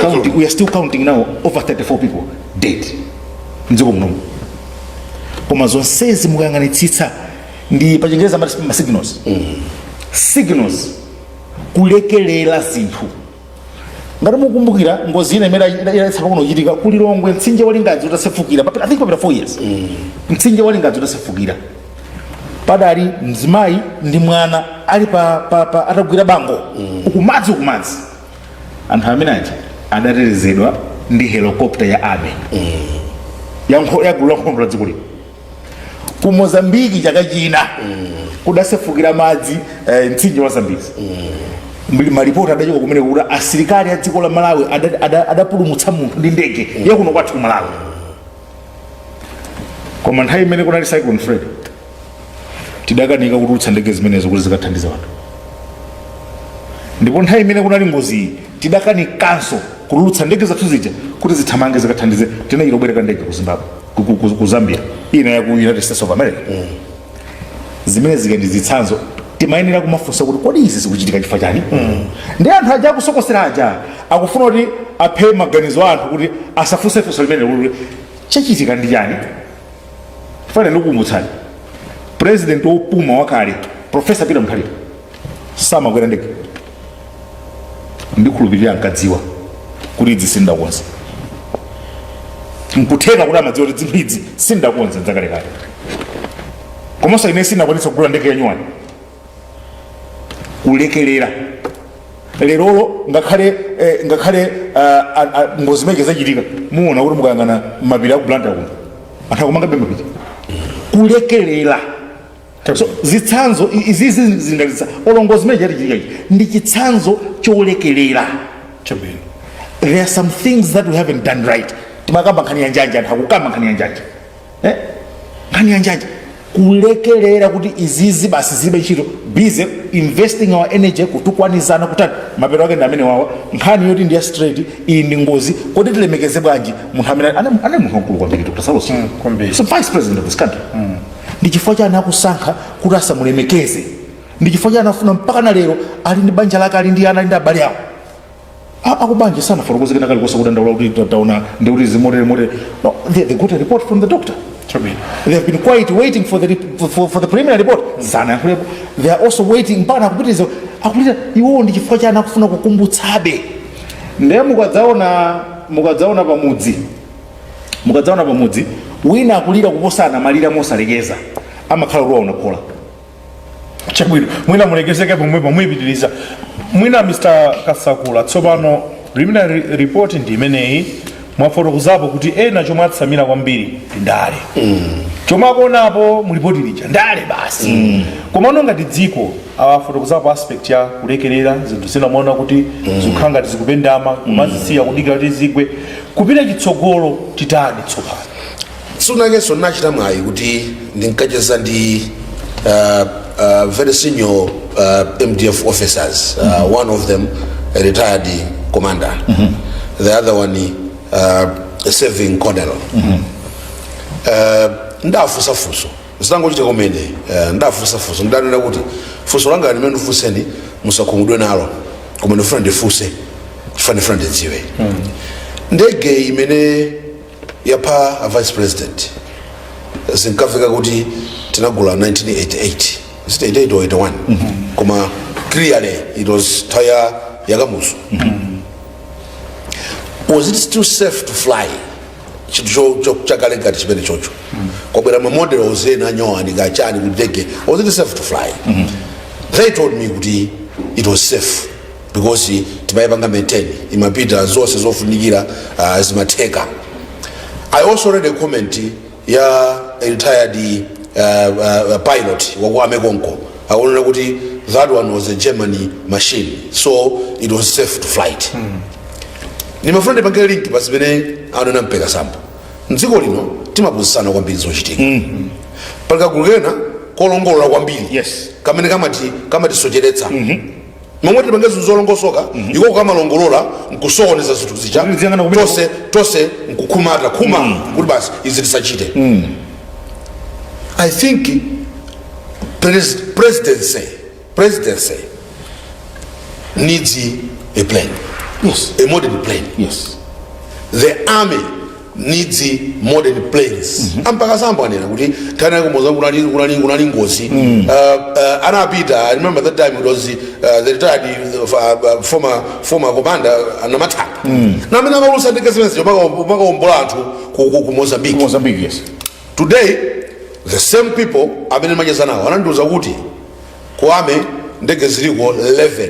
are still counting now, over 34 people dead mdziko muno. Koma zonsezi mukayang'anitsitsa, ndi pachingereza amati ma signals, signals, kulekelera zinthu. Ngati mukumbukira ngozi ina imene idatsa pakuno kuchitika kulilongwe, mtsinje wa Lingadzi utasefukira, I think papita 4 years, mtsinje wa Lingadzi utasefukira, padali mzimayi ndi mwana ali pa atagwira bango, ukumadzi ukumadzi. Anthu amene aja adatetezedwa ndi helicopter ya army, ya gulu la nkhondo la dziko lino. Ku Mozambiki chaka china kudasefukira madzi, mtsinje wa Zambezi. Malipoti adachoka kumene kuti asilikali a dziko la Malawi adapulumutsa munthu ndi ndege yakuno kwathu ku Malawi. Koma nthawi imene kunali Cyclone Freddy, tidakanika kutulutsa ndege zimenezo kuti zikathandiza anthu. Ndipo nthawi imene kunali ngozi iyi, tidakanikanso kutulutsa ndege zathu zija kuti zithamange zikathandize. Tinachita kubwereka ndege ku Zimbabwe, ku Zambia, ina ya ku United States of America. Zimene zika ndi zitsanzo timayenera kumafunsa kuti kodi izi zikuchitika chifukwa chani? Ndi anthu aja akusokosera aja akufuna kuti aphe maganizo a anthu kuti asafunse funso limene kuti chachitika ndi chani. Fane ndikukumbutsani, president wopuma wakale, Professor Peter Mutharika, samakwera ndege. Ndikhulupirira nkadziwa kuti idzi sindakonza. Nkutheka kuti amadziwa kuti zinthu idzi sindakonza nzakalekale, komanso ine sindakwanitsa kugula ndege yanyuwani. Kulekelera. Lerolo ngakhale ngozi imene zachitika, muona kuti mukayang'ana mapiri aku Blantyre kuno, anthu akumangabe mapiri. Kulekelera. So zitsanzo izizi zingalitsa olo ngozi imene chachitika ichi ndi chitsanzo cholekelera. There are some things that we haven't done right. Timakamba nkhani ya njanja, anthu akukamba nkhani ya njanja, eh? Nkhani ya njanja, kulekelera kuti izizi basi zilibe ntchito, busy investing our energy kutukwanizana, kutani. Mapeto ake ndi amene wawa. Nkhani yoti ndi ya straight, iyi ndi ngozi. Kodi tilemekeze bwanji munthu amene anali munthu wamkulu kwambiri, Dr. Saulos? Kwambiri. So vice president of this country, ndi chifukwa chani akusankha kuti asamulemekeze? Ndi chifukwa chani afuna mpaka na lero ali ndi banja lake, ali ndi ana, ali ndi abale awo? Akubanja sanafotokoze kena kalikonse kudandaula kuti taona ndi kuti zimotere motere. No, they got a report from the doctor. They have been quiet, waiting for the preliminary report. Sanayankhulepo. They are also waiting mpaka akupitiriza, akupitiriza iwowo. Ndi chifukwa chani akufuna kukumbutsabe? Ndiye mukadzaona pamudzi wina akulira kuposana, malira mosalekeza, amakhala kuti waona khola. Chabwino, mwina mulekezeke pomwepo, muyipitiriza mwina, Mr Kasakula. Tsopano preliminary report ndi imeneyi. Mwafotokozapo kuti ena chomwe atsamira kwambiri ndi ndale. Chomwe akuonapo mulipoti lija ndale basi. Komano ngati dziko, awafotokozapo aspect ya kulekerera zinthu zina, maona kuti zikukhala ngati zikupendama, kumazisiya kudikira kuti zigwe. Kupita chitsogolo titani tsopano? Sunakenso nachita mwayi kuti ndinkacheza ndi very senior MDF officers, one of them a retired commander, the other one a serving colonel. Ndafunsa funso zitangochita kumene, ndafunsa funso, ndanena kuti funso langa limene ndifunseni musakhumudwe nalo, koma ndifuna ndifunse chifukwa ndifuna ndidziwe. Ndege imene yapha a vice president zinkamveka kuti tinagula 1988, is it 88 or 81? Koma clearly it was taya yakamuzu. Was it still safe to fly chinthu chakale ngati chimene chocho? Kwabwera ma models ena anyowani kachani kuti ndege, was it safe to fly? They told me kuti it was safe because timayipanga maintain, imapita zonse zofunikira, zimatheka. I also read a comment ya a retired pilot waku army konko, akunena kuti that one was a Germany machine, so it was safe to flight. Nimafuna ndipange link pa zimene anena mpeka sambo. Mdziko lino timaphunzitsana kwambiri zochitika. Pali kagulu kena kolongolola kwambiri kamene kamatisocheretsa momwe tipange zinthu zolongosoka. Iko kamalongolola nkusokoneza zinthu zija. Kuti ziyang'ana kumene. Tonse tonse nkukhumata khuma kuti basi izi tisachite. I think presidency needs a plane, a modern plane. The army needs modern planes. Ampaka sambo anena kuti nthawi kumoza kunali ngozi. Anapita, I remember that time it was the retired former commander Namathanga namene amaulusa ndege zimene makaombola anthu ku Mozambique. Mozambique, yes. Today the same people amene macheza nawo anandiuza kuti ku army ndege ziliko 11,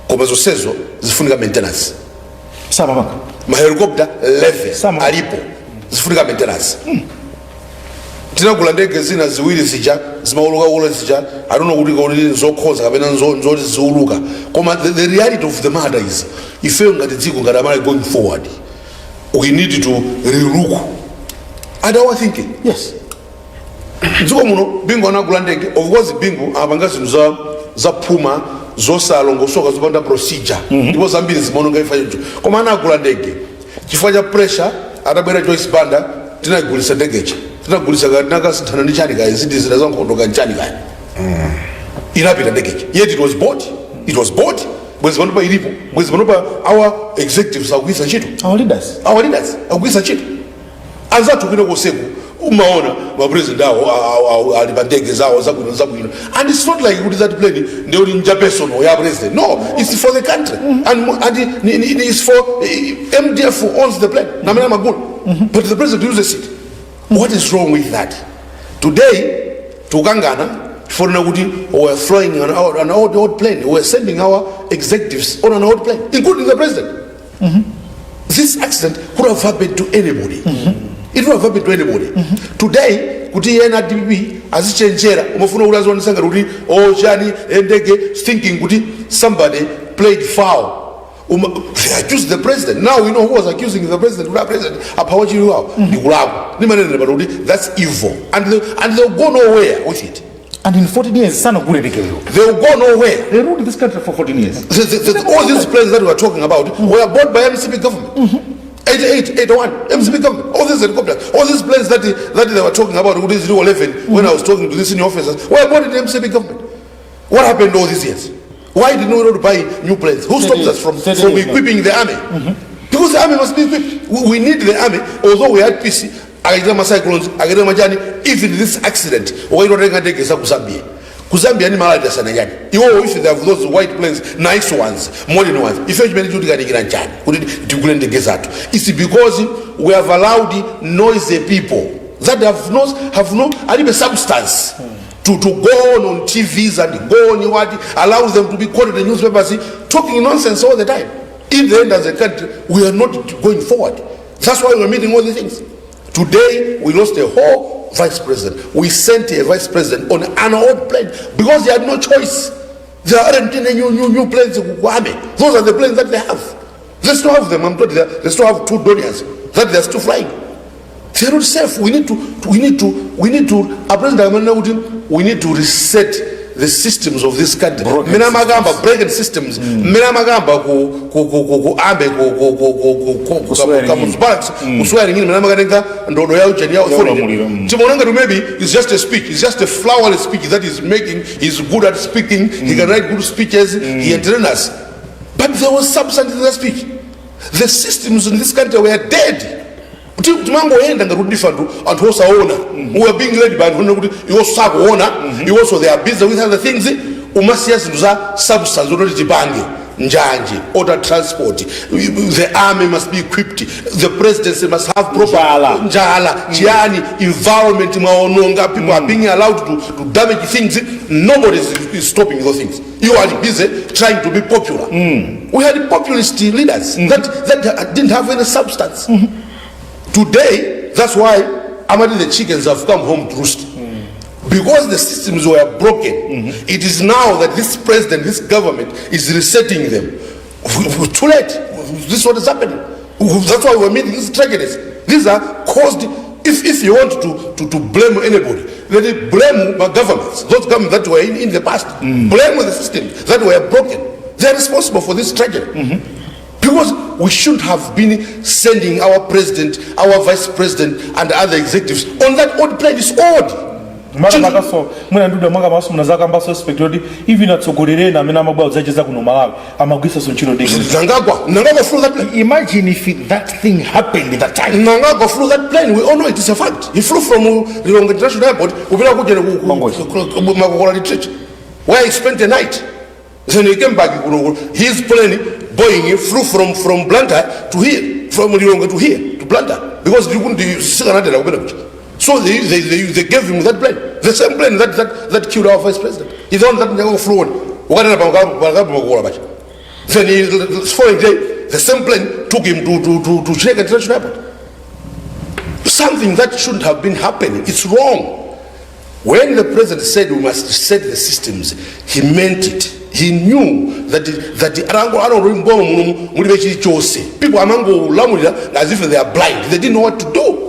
koma zonsezo zifunika maintenance. Samapanga. Ma helicopter 11 Sama. alipo, zifunika maintenance. Tinagula ndege zina ziwiri zija zimauluka ula zija. I don't know kuti kuti nzokhoza kapena nzoti ziuluka, koma the reality of the matter is ifeyo ngati dziko, ngati amali, going forward we need to relook at our thinking. Dziko muno Bingu anagula ndege. Of course Bingu amapanga zinthu za phuma, zosalongosoka, zopanda procedure, ndipo zambiri zimaononga ifa choncho, koma anagula ndege. Chifukwa cha pressure, atabwera Joyce Banda, tinagulisa ndegecha, tinagulisa tinakasinthana ndi chani kaya, zindi zina za nkhondo kanchani kaya, inapita ndegecha. Yet it was bought, it was bought. Bwezi panopa ilipo, bwezi panopa our executives akugwisa ntchito. Our leaders. Our leaders akugwisa ntchito. Anzathu kwina koseku umaona mapresident awo ali pa ndege zawo zabwino zabwino, and it's not like kuti that plane ndiyoti nja personal ya president. No, it's for the country and it's for MDF owns the plane namene amagula, but the president uses it. What is wrong with that? Today tukangana chifukwa kuti we are flying an old plane. We are sending our executives on an old plane, including the president. This accident could have happened to anybody. It would have happened to anybody. Today kuti ena DPP azichenjera, umafuna kuti azionesa ngati kuti oh chani ndege, thinking kuti somebody played foul. They accused the president. Now we know who was accusing the president, kuti president aphawa chiliwawo ndikulakwa. Ndimanenera pano kuti that's evil and they'll go nowhere with it. And in 14 years sanagule ndege. They'll go nowhere. They ruled this country for 14 years. All these planes that we are talking about were bought by MCP government. 88, 81, MCP government. All these helicopters, all these planes that they were talking about, with 11, when I was talking to the senior officers, were bought in the MCP government. What happened all these years? Why did we not buy new planes? Who stops us from, 30 from years now. equipping the army? Because the army must be equipped. We need the army, although we had peace, akaita ma cyclones, akaita machani, even this accident, wakaitotenga ndege za ku Zambia. Ku Zambia ni malali asana chani. Iwo if they have those white planes, nice ones, modern ones. Ife chimene chikuti nchani kuti tigule ndege zathu? It's because we have allowed noisy people that have no alibe substance to go on TVs and go on what, allow them to be quoted in newspapers talking nonsense all the time. In the end, as a country, we are not going forward. That's why we're meeting all these things. Today, we lost a whole Vice President, we sent a Vice President on an old plane because he had no choice. There aren't any new planes ku army. Those are the planes that they have. They still have them. I'm told they still have two Dorniers that they are still flying. They're not safe. We need to, a President amanena kuti we need to reset the systems of this country. Broken. Mmene amakamba, broken systems. Mmene amakamba ku army, ku Ku swearing in. Kamuzu Barracks, ku swearing in, mmene amakatenga ndodo ya ucheni ya authority. Ulamuliro. Timaona ngati maybe it's just a speech, it's just a flowery speech that he's making. He's good at speaking, he can write good speeches, he entertain us. But there was substance in the speech. The systems in this country were dead. Timangoyenda ngati kuti ndife anthu osaona. We are being led by anthu kuti iwo sakuona, iwonso they are busy with other things. Umasiya zinthu za substance zototi tipange njanji, order transport, the army must be equipped, the presidency must have proper Njala. Njala, chiyani, environment mwaononga. People are being allowed to damage things. Nobody is stopping those things. You are busy trying to be popular. We had populist leaders that didn't have any substance. Today, that's why amati the chickens have come home to roost, because the systems were broken. It is now that this president, this government is resetting them. Too late. This is what is happening. That's why we're meeting these tragedies. These are caused. If you want to blame anybody, let it blame my governments, those governments that were in the past. Blame the systems that were broken. They are responsible for this tragedy, because we shouldn't have been sending our president, our vice president and other executives on that old plane. It's old. Makamakaso mwina nduda mwakamaso munazakambaso aspect yoti even atsogoleri ena amene amabwera kudzacheza kuno Malawi amagwiritsanso ntchito ndege. Mnangagwa, Mnangagwa flew that plane. Imagine if that thing happened that time. Mnangagwa flew that plane. We all know it is a fact. He flew from Lilongwe International Airport kupita kuja Mangochi. Makokola Retreat, where he spent the night. Then he came back. His plane, Boeing, flew from Blantyre to here, from Lilongwe to here, to Blantyre, because you couldn't sikanatera kupita kuja. So they gave him that plane, the same plane that killed our vice president. He's the one that Mnangagwa flew on. Wakatena pa Makokola pacha. Then the following day, the same plane took him to Chileka International Airport. Something that shouldn't have been happening. It's wrong. When the president said we must set the systems, he meant it. He knew that the arango arango mulibe chilichonse. People amangolamulira as if they are blind. They didn't know what to do.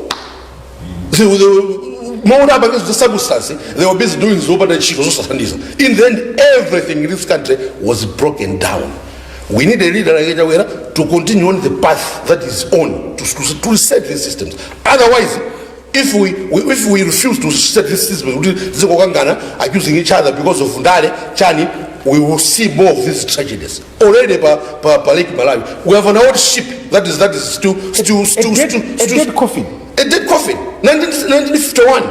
More about the circumstance, they were busy doing zopanda ntchito zosathandiza. In the end, everything in this country was broken down. We need a leader like Chakwera to continue on the path that is on to reset these systems. Otherwise, if we refuse to set these systems, kuti zikokangana, accusing each other because of ndale chani, we will see more of these tragedies. Already pa Lake Malawi, we have an old ship that is still A dead, still, a still dead coffin. A dead coffin. 19, 1951.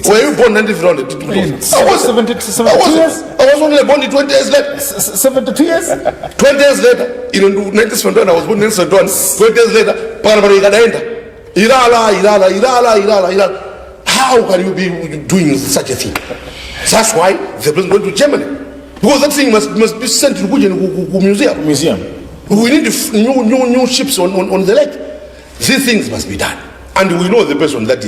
Were you born 1951? I wasn't. 70 I wasn't. Years? I was only born 20 years later. 72 years. 20 years later, in 1971, I was born in 1971. 20 years later, pakana pano ikadaenda. Ilala, Ilala, Ilala, Ilala, Ilala. How can you be doing such a thing? That's why the president went to Germany. Because that thing must be sent to ku museum. Museum. We need new ships on the lake. These things must be done. And we know the person that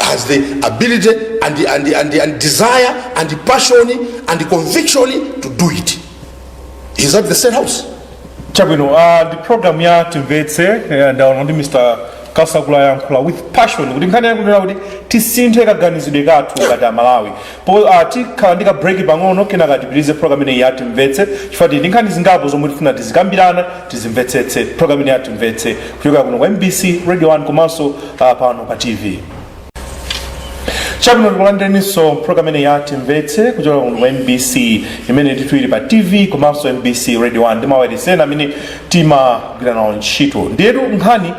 has the ability and desire and the passion and the conviction to do it. He's at the State House. Chabwino, ndi program ya Timvetse. Ndaona ndi Mr Kasakula yankhula with passion kuti nkhani yakunena kuti tisinthe kaganizidwe kathu ngati Amalawi po. Tikhala ndi ka break pang'ono, kenaka tipitirize program ineyi ya Timvetse, chifukwa tili ndi nkhani zingapo zomwe tifuna tizikambirana, tizimvetsetse. Program ineyi ya Timvetse kuchoka kuno kwa MBC Radio 1 komanso pano pa TV. Chabwino, tikulandireninso program ineyi ya Timvetse kuchoka kuno kwa MBC, imene ndithu ili pa TV komanso MBC Radio 1 ndi mawayilesi amene timagwira nawo ntchito. Ndiyetu nkhani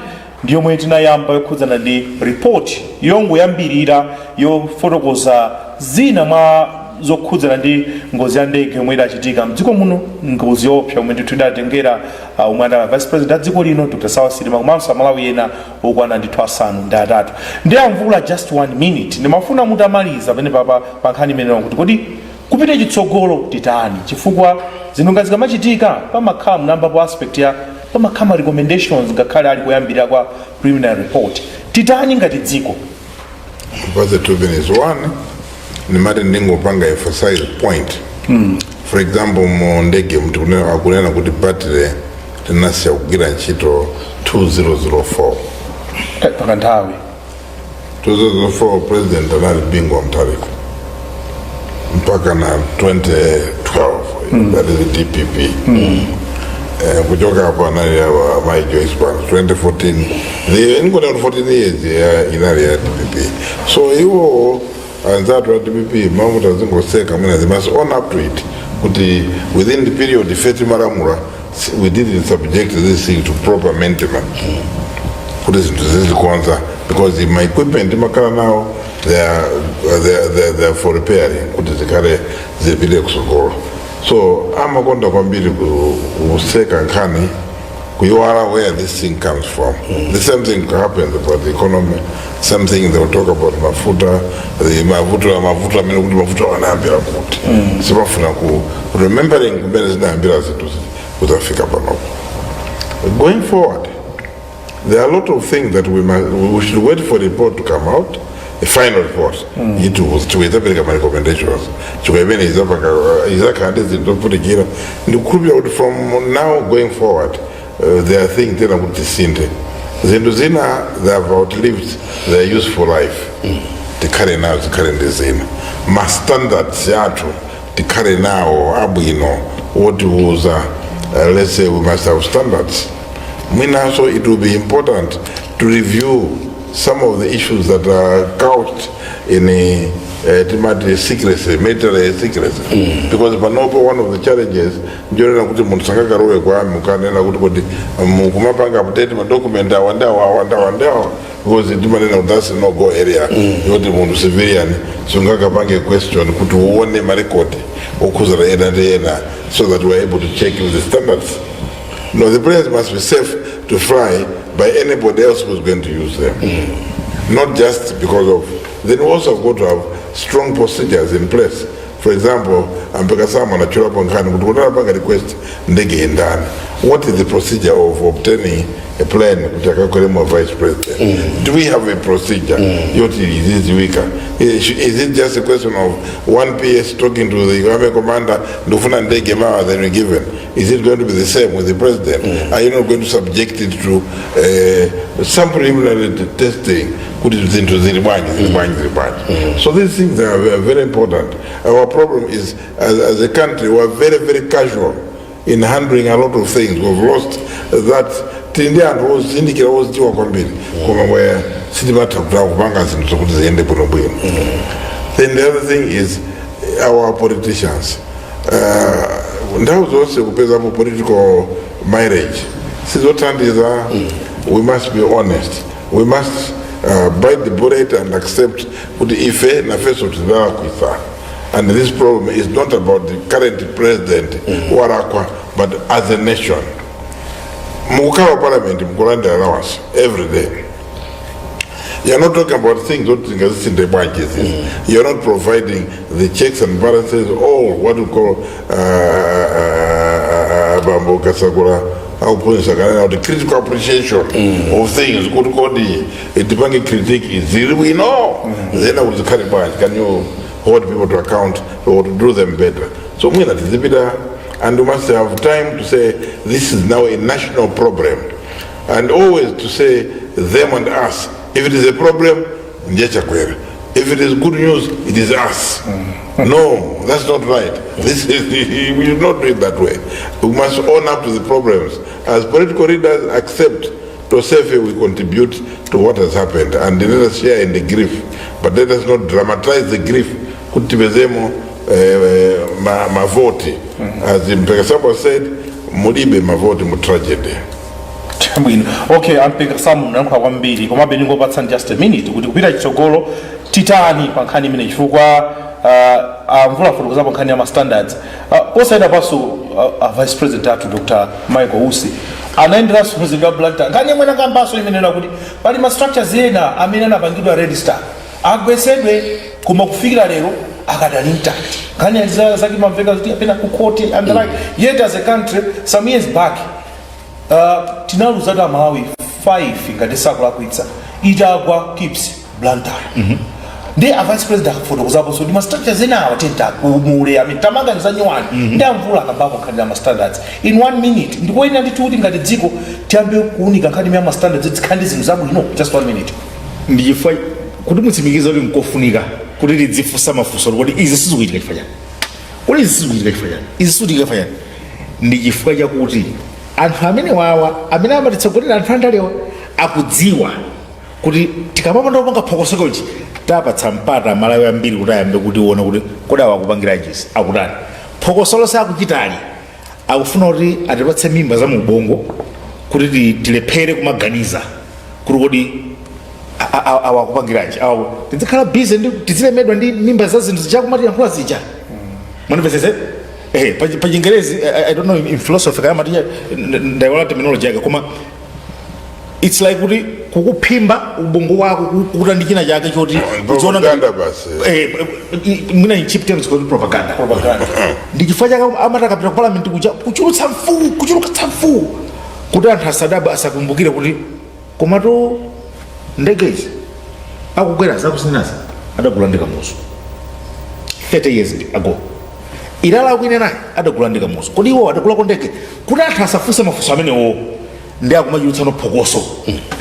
ndi yomwe tinayamba yokhudzana ndi report yongoyambirira yofotokoza zina mwa zokhudzana ndi ngozi ya ndege yomwe idachitika mdziko muno, ngozi yoopsa yomwe ndithu idatengera omwe adali vice president a dziko lino, Dr Saulos Chilima, komanso Amalawi ena okwana ndithu asanu ndi atatu. Ndi amvula, just one minute, ndimafuna mutamaliza pamene papa pa nkhani imeneyo kuti kodi kupita chitsogolo titani? Chifukwa zinthu ngati zikamachitika pamakhala munambapo aspect ya pamakhala ma recommendations, ngakhale ali kuyambira kwa preliminary report. Titani ngati dziko? Mpase 2 minutes. One, nimati ndingopanga emphasize point. For example, mu ndege mti akunena kuti battery tinasiya kugwira ntchito 2004. Pakanthawi. 2004 president anali Bingu wa Mutharika mpaka na 2012, that is the DPP. Kuchoka hapo anali Mai Joyce Banda 2014. The ingona 14 years ya inali ya DPP. So iwo anzatu a DPP mamuta zingoseka mwina, they must own up to it kuti within the period ife timalamula, we didn't subject this thing to proper maintenance kuti zinthu zizikonza, because my equipment imakhala nawo, they are for repairing kuti zikhale zipite kusogolo. So amakonda kwambiri kuseka nkhani, kuyiwala where this thing comes from. The same thing happens about the economy, same thing they will talk about mafuta, the mafuta, mafuta amene kuti mafuta wanayambira kuti simafuna ku remembering kumene zinayambira zinthu kuzafika panopo. Going forward, there are a lot of things that we should wait for the report to come out, a final report. It was to izapereka ma recommendations. Chifukwa imene izapaka izakhala ndi zinthu zofunikira. Ndikukhulupirira kuti from now going forward, there are things tena kuti tisinthe. Zinthu zina, they have outlived their useful life. Tikhale nawo, zikhale ndi zina. Ma standards athu tikhale nawo abwino wotiuza, let's say we must have standards. Mwinanso it will be important to review some of the issues that are couched in a timati secrecy, military secrecy, because panopo one of the challenges njonena kuti munthu sangakarowe kwami ukanena kuti mukumapanga update madocument awa ndi awa, awa ndi awa ndi awa, because timanena kuti that's no go area yoti munthu civilian sungakapange question kuti uone marekodi okhuzana ena ndi ena, so that we are able to check with the standards. No, the planes must be safe to fly by anybody else who's going to use them. Not just because of. Then we also have got to have strong procedures in place. For example, ampekasama anachulapo nkhani kuti kutanapanga request ndege indani. What is the procedure of obtaining a plane kuti akakwelemo vice president? Do we have a procedure yoti iziziwika? Is it just a question of one PS talking to the army commander, "Ndikufuna ndege mawa," then we given? Is it going to be the same with the president? Are you not going to subject it to some preliminary testing kuti zinthu zili bwanji, zili bwanji, zili bwanji? So these things are very, very important. Our problem is, as a country, we are very, very casual in handling a lot of things. We've lost that. Tili ndi anthu ozindikira, ozidziwa kwambiri, koma where sitimatha kupanga zinthu zokuti ziyende bwinobwino. Then the other thing is our politicians. Nthawi zonse kupezapo political mileage sizothandiza. We must be honest. We must bite the bullet and accept kuti ife nafeso tidalakwitsa, and this problem is not about the current president walakwa, but as a nation. Mukukhala parliament, mukulandira allowance every day. You're not talking about things what tingazisinthe bwanji izi. You're not providing the checks and balances or what we call, bambo Kasakula akuphunzitsa kanena kuti critical appreciation of things, kuti kodi tipange critique zili bwino, zena kuti zikhale bwanji? Can you hold people to account or to do them better? So mwina tizipita, and we must have time to say this is now a national problem, and always to say them and us. If it is a problem, ndiye Chakwera. If it is good news, it is us. No, that's not right. This is we should not do it that way. We must own up to the problems as political leaders, accept to say we contribute to what has happened, and let us share in the grief, but let us not dramatize the grief kuti tipezemo mavoti. As Mpekasabo said, mulibe mavoti mu tragedy. Bwino, okay, ampeka samu mnayankhula kwambiri, komabe ndingopatsani just a minute kuti kupita chitsogolo titani pa nkhani imene, chifukwa amvula fotokozapo nkhani ya ma standards. Posayenda paso vice president athu Dr Michael Usi anayenderanso mzinda wa Blantyre. Nkhani yomwe nakambanso imenena kuti pali ma structures ena amene anapangidwa register agwesedwe, koma kufikira lero akadali intact. Nkhani zake mamveka kuti apena ku court and the like. Yet as a country, some years back, tinaluza Malawi 5 ngati sakulakwitsa itagwa KIPS Blantyre. Ndi a Vice President akufotokozaponso ndi ma structures enawa tentakumule amene tamanga za nyuwani ndi amvula akambapo nkhani ya ma standards. In one minute, ndikoyenera ndithu kuti ngati dziko tiyambe kuunika nkhani ya ma standards, zikhale ndi zinthu zabwino? Just one minute. Ndi chifukwa kuti mutsimikize kuti nkofunika kuti tidzifunsa mafunso kuti izi sizikuchitika chifukwa chani, kuti izi sizikuchitika chifukwa chani, izi sizikuchitika chifukwa chani. Ndi chifukwa chakuti anthu amene wawa amene amatitsogolera, anthu andalewa, akudziwa kuti tikamapanda kupanga phokoso chonchi, tapatsa mpata Malawi ambiri kuti ayambe kutiona kuti kodi awa akupangira njisi, akutani. Phokoso lonse akuchitali akufuna kuti atipatse mimba za mu ubongo kuti tilephere kumaganiza kuti kodi awa akupangiranji awa. Tizikhala busy ndi tizilemedwa ndi mimba za zinthu zichakumatiyankhula zija. Mwandipesese? Pa Chingerezi, I don't know in philosophy kaya matiya, ndaiwala terminology yake, koma it's like kuti kukuphimba ubongo wako kukuta ndi china chake choti uziona ngati- Propaganda basi. Mwina in cheap terms called propaganda. Propaganda. Ndi chifukwa chake amati akapita ku parliament kuja kuchulutsa mfuwu, kuchulutsa mfuwu, kuti anthu asadabwe, asakumbukire kuti komatu ndege izi akukwera zakuzininazi adagula ndi Kamuzu 30 years ago, Ilala akuinenayi adagula ndi Kamuzu, kodi iwo adagulako ndege? Kuti anthu asafunse mafunso amenewo, ndi akumachulutsa phokoso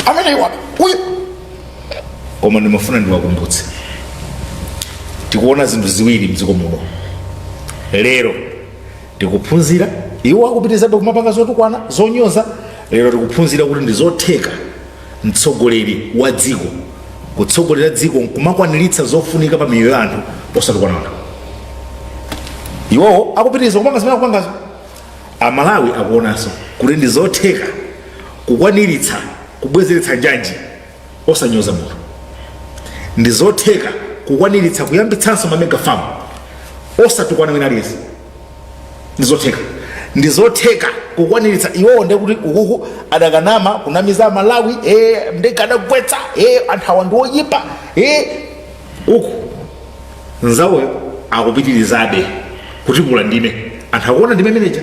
amenewo uyu. Koma ndimafuna ndiwakumbutse, tikuona zinthu ziwiri mdziko muno lero. Tikuphunzira, iwo akupitirizabe kumapanga zotukwana, zonyoza. Lero tikuphunzira kuti ndi zotheka mtsogoleri wa dziko kutsogolera dziko nkumakwaniritsa zofunika pa miyoyo ya anthu osatukwana anthu. Iwowo akupitiriza kupanga zimene akupangazo. Amalawi akuonanso kuti ndi zotheka kukwaniritsa kubwezeretsa njanji osanyoza munthu, ndi zotheka kukwaniritsa kuyambitsanso ma mega farm osatukwana wina aliyense, ndi zotheka, ndi zotheka kukwaniritsa. Iwowo ndiye kuti ukuku adakanama kunamiza Malawi, ndege adagwetsa, anthu awa ndi oyipa, uku nzawoyo akupitirizabe kutipula ndime. Anthu akuona ndime manager.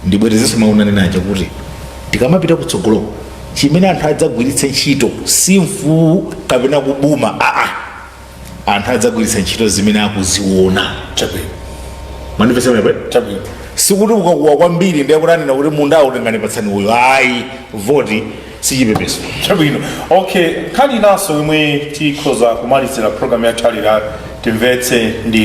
Ndibwerezenso maunani naja kuti tikamapita kutsogoloko, chimene anthu adzagwiritse ntchito si mfuwu kapena kubuma, aa, anthu adzagwiritsa ntchito zimene akuziona. Chabwino. Mwandipesa mwepe? Chabwino. Sikuti ukakuwa kwambiri ndiye kuti anena kuti munda utengani, patsani uyo, ayi, voti sichipepeso. Chabwino, okay. Nkhani inanso yomwe tikhoza kumalizira program yathu alira Timvetse ndi